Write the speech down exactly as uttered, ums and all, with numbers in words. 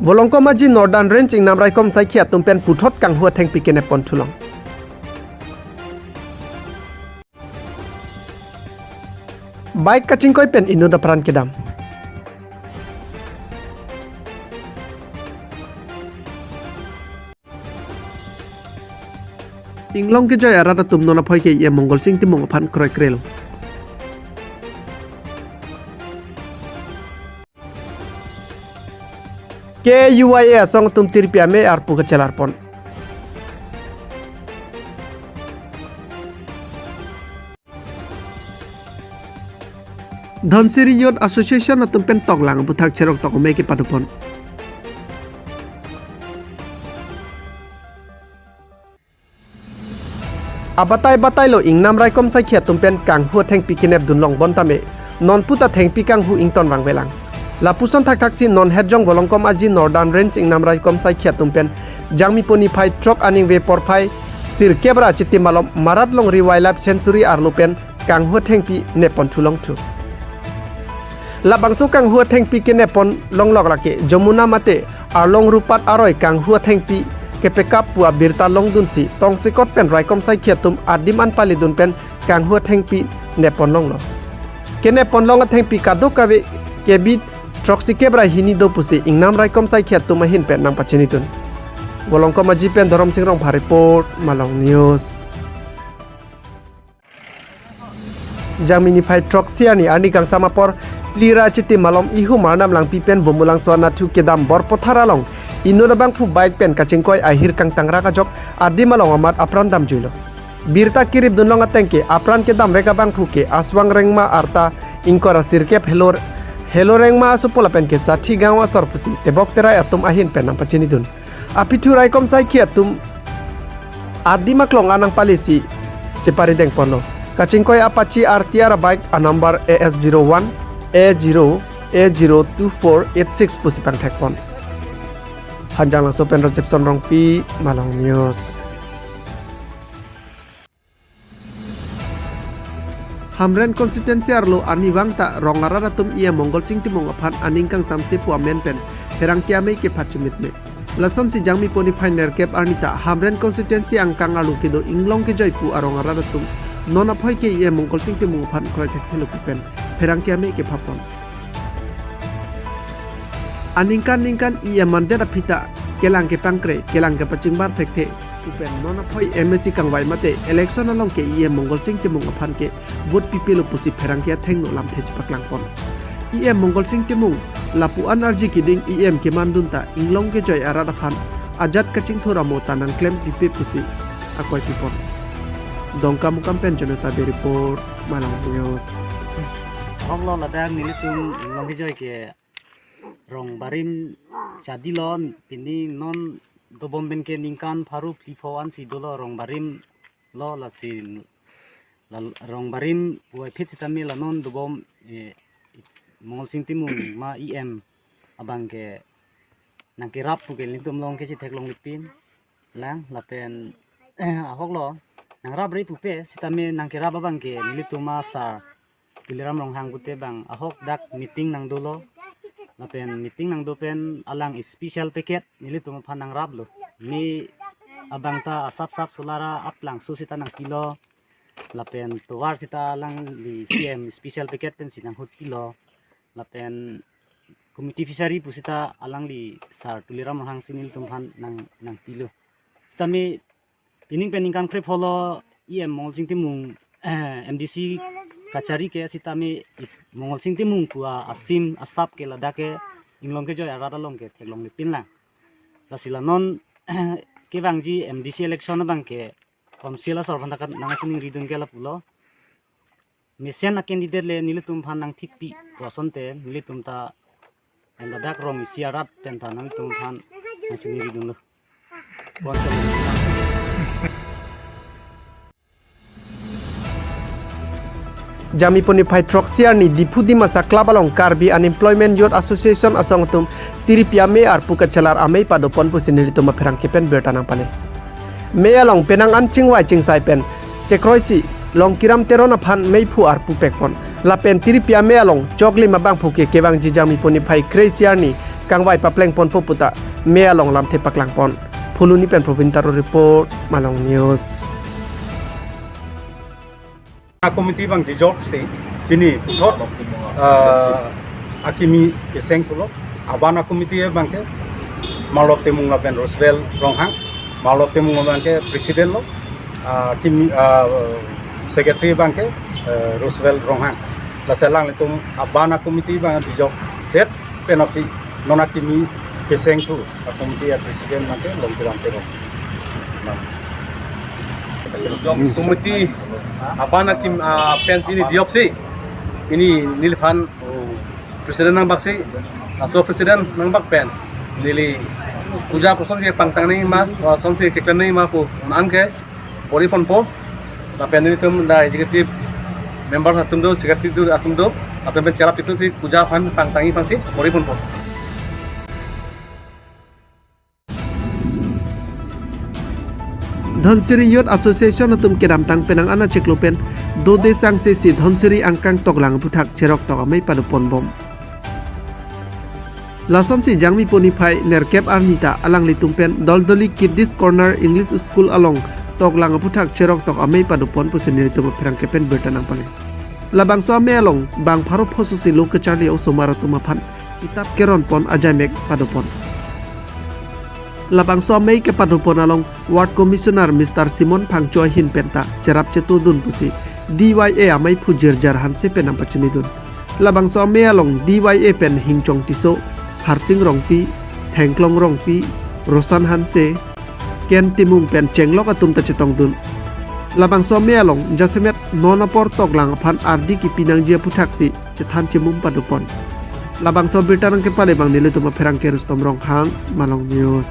Volongkom Aji Northern Range ingnam raikom saikhi atum pen puthot kanghu athengpi kenep pon thulong. Bike kachingkoi pen inut apran kedam. Inglong kejoi arat atum non aphoi ke E M Mongolsing Timung aphan kroikrelo. K U I A asong atum tiripi amei arpu kachelar pon. Dhansiri Youth Association atum pen toklang aputhak cherok tok amei kepado pon. Abatai batai lo ingnam raikom saikhi atum pen kanghu athengpi kenep dunlong bon tame, non puta thengpi kanghu ington vangvelang. Lapuson thakthaksi non Hetjong Volongkom Aji Northern Range ingnam raikom saikhi atum pen Jangmipo niphai throk aningve porphai sirkep ra Chiti Malom Marat Longri Wildlife Sanctuary arlo pen kanghu athengpi nep pon thulong thu. Labangso kanghu athengpi kenep pon longlok lake Jamuna mate Arlong Rupat aroi kanghu athengpi kepekap pu abirta longdunsi tongsekot pen raikom saikhi atum adim an palidun pen kanghu athengpi nep pon longlo. Kenep pon long athengpi kadokave kebit throksikep ra hini do pusi ingnam raikom saikhi atum ahin pen nangpachinidun. Volongkom Aji pen Dhorom Sing Rongphar report, Malong News. Jangmi niphai throksi arni, arni kangsam apor phli ra Chiti Malom ihum Arnam Langpi pen Bumulangso anatthu kedam Borpothar along inut abangphu bike pen kachingkoi ahir kangtangrak ajok adim along amat apran damjuilo. Birta kirip dunlong ateng ke apran kedamvek abangphu ke Aswang Rengma arta ingkoi ra sirkep Helo, Helo Rengma asopo lapen ke Sathi Gaon asor pusi tebok terai atum ahin pen nangpachinidun. Aphi thu raikom saikhi atum adim aklong an nangpalesi cheparideng ponlo. Kachingkoi apachi R T R abike anumber A S zero one A zero A zero two four eight six pusi pangthek pon. Hanjanglangso pen Reception Rongpi, Malong News. Hamren constituency arlo arnivang ta rong arat atum E M Mongolsing Timung aphan aning kangsamse pu amen pen pherangke amei kephat chimit me. Lasonsi Jangmipo niphai nerkep arni ta Hamren constituency angkang arlo kedo Inglong Kejoi pu arong arat atum non aphoi ke E M Mongolsing Timung aphan kroithekthe lo pu pen pherangke amei kephat pon. Aningkan ningkan E M mandet aphi ta kelang kepangkre, kelang kepachingbar thekthe pu pen non aphoi M A C kangvai mate election along ke E M Mongolsing Timung aphan ke vote pipelo pusi pherangke athengno lamthe chepaklang pon. E M Mongolsing Timung lapu-an arji keding E M kemandun ta Inglong Kejoi arat aphan ajat kachingthur amo ta nangklem pipe pusi akoi pipon. Dongkamukam pen Jonathan Bey report, Malong News. Ahok lo, ladak nelitum Inglong Kejoi ke rong barim chadilo, pini non dobom pen ke ningkan pharo phli pho ansi dolo, rong barim lo, lasi la rong barim puvoiphit sitame la non dobom, eh, Mongolsing Timung ma E M abang ke nangkerap pu ke nelitum along ke chetheklongle pinlang lapen, eh, ahok lo nangrapre pupe sitame nangkerap abang ke nelitum asar Tuliram Ronghang pute bang ahok dak meeting nangdolo. Lapen meeting nangdo pen alang special packet nelitum aphan nangraplo. Me abang ta asap sap solar a-aplangso sita nangpilo. Lapen tovar sita alangli C M special packet pensi nanghut pilo. Lapen committee fishery pu sita alangli sar Tuliram Ronghang si nelitum aphan nang, nangpilo. Sitame pining pen ningkan krepho lo E M Mongolsing Timung, eh, M D C kachari ke sitame is Mongolsing Timung pu a-asim asap ke ladak ke Inglong Kejoi arat along ke theklongle pinlang. Lasi la non kevangji M D C election abang ke council asor aphan ta nangchiningridun ke lapulo. Mesen a-candidate le nelitum aphan nangthikpi pu asonte nelitum ta en ladak rong isi arat pen ta nelitum aphan nangchiningridunlo. Bon chalo. Jangmipo niphai throksi arni Diphu Dimasa Club along Karbi Unemployment Youth Association asong atum tiripi amei arpu kachelar amei padopon pusi nelitum apherangke pen birta nangpale. Mei along penang an chingvai chingsai pen chekroisi Longkiram Teron aphan meiphu arpu pekpon. Lapen tiripi amei along choklim abangphu ke kevangji Jangmipo niphai kre-isi arni kangvai papleng ponpo puta mei along lamthe paklang pon. Phuloni pen Probin Taro report, Malong News. A committee abang dissolve si pini puthot, ah, akimi keseng pulo. Aban a committee abang ke Marlok Timung lapen Roosevelt Ronghang. Marlok Timung abang ke president lo. Ah, kimi, ah, secretary abang ke, eh, Roosevelt Ronghang. Lasi alanglitum aban a committee abang dissolve det penalty non akimi keseng thu a committee a president abang ke Longkiram Teron. Committee aban akim, ah, pen pini dissolve si, pini neliphan, oh, president nangbak si, laso president nangbak pen neli puja kosonsi pangtang nangji ma, kosonsi keklem nangji ma pu anke bor-i ponpo. Lapen nelitum dak executive member atum do, secretary do atum do, latum pen cherap itu si puja aphan pangtangji aphan si bor-i ponpo. Dhansiri Youth Association atum kedamtang penang an achiklo pen dode sangse si Dhansiri angkang toklang aphuthak cheroktok amei padopon bom. Lasonsi Jangmi puni phai nerkep arni ta alanglitum pen Doldoli Kiddies Corner English School along toklang aphuthak cheroktok amei padopon pusi nelitum apherangke pen birta nangpale. Labangso amei along bang pharo phoso si lo kacharli osomar atum aphan kitap keron pon ajaimek padopon. Labangso amei kepadopon along Ward Commissioner Mister Simon Phangcho ahin penta cherap chetodun pusi D Y A ameiphu Jirjar Hanse pen nangpachinidun. Labangso amei along D Y A pen Hingchong Tisso, Harsing Rongpi, Thengklong Rongpi, Rosan Hanse, Ken Timung pen chenglok atum ta chetongdun. Labangso amei along jasemet non apor toklang aphan ardi kipi nangji aphuthak si chethan chemum padopon. Labangso birta nangkepale abang nelitum apherangke Rustom Ronghang, Malong News.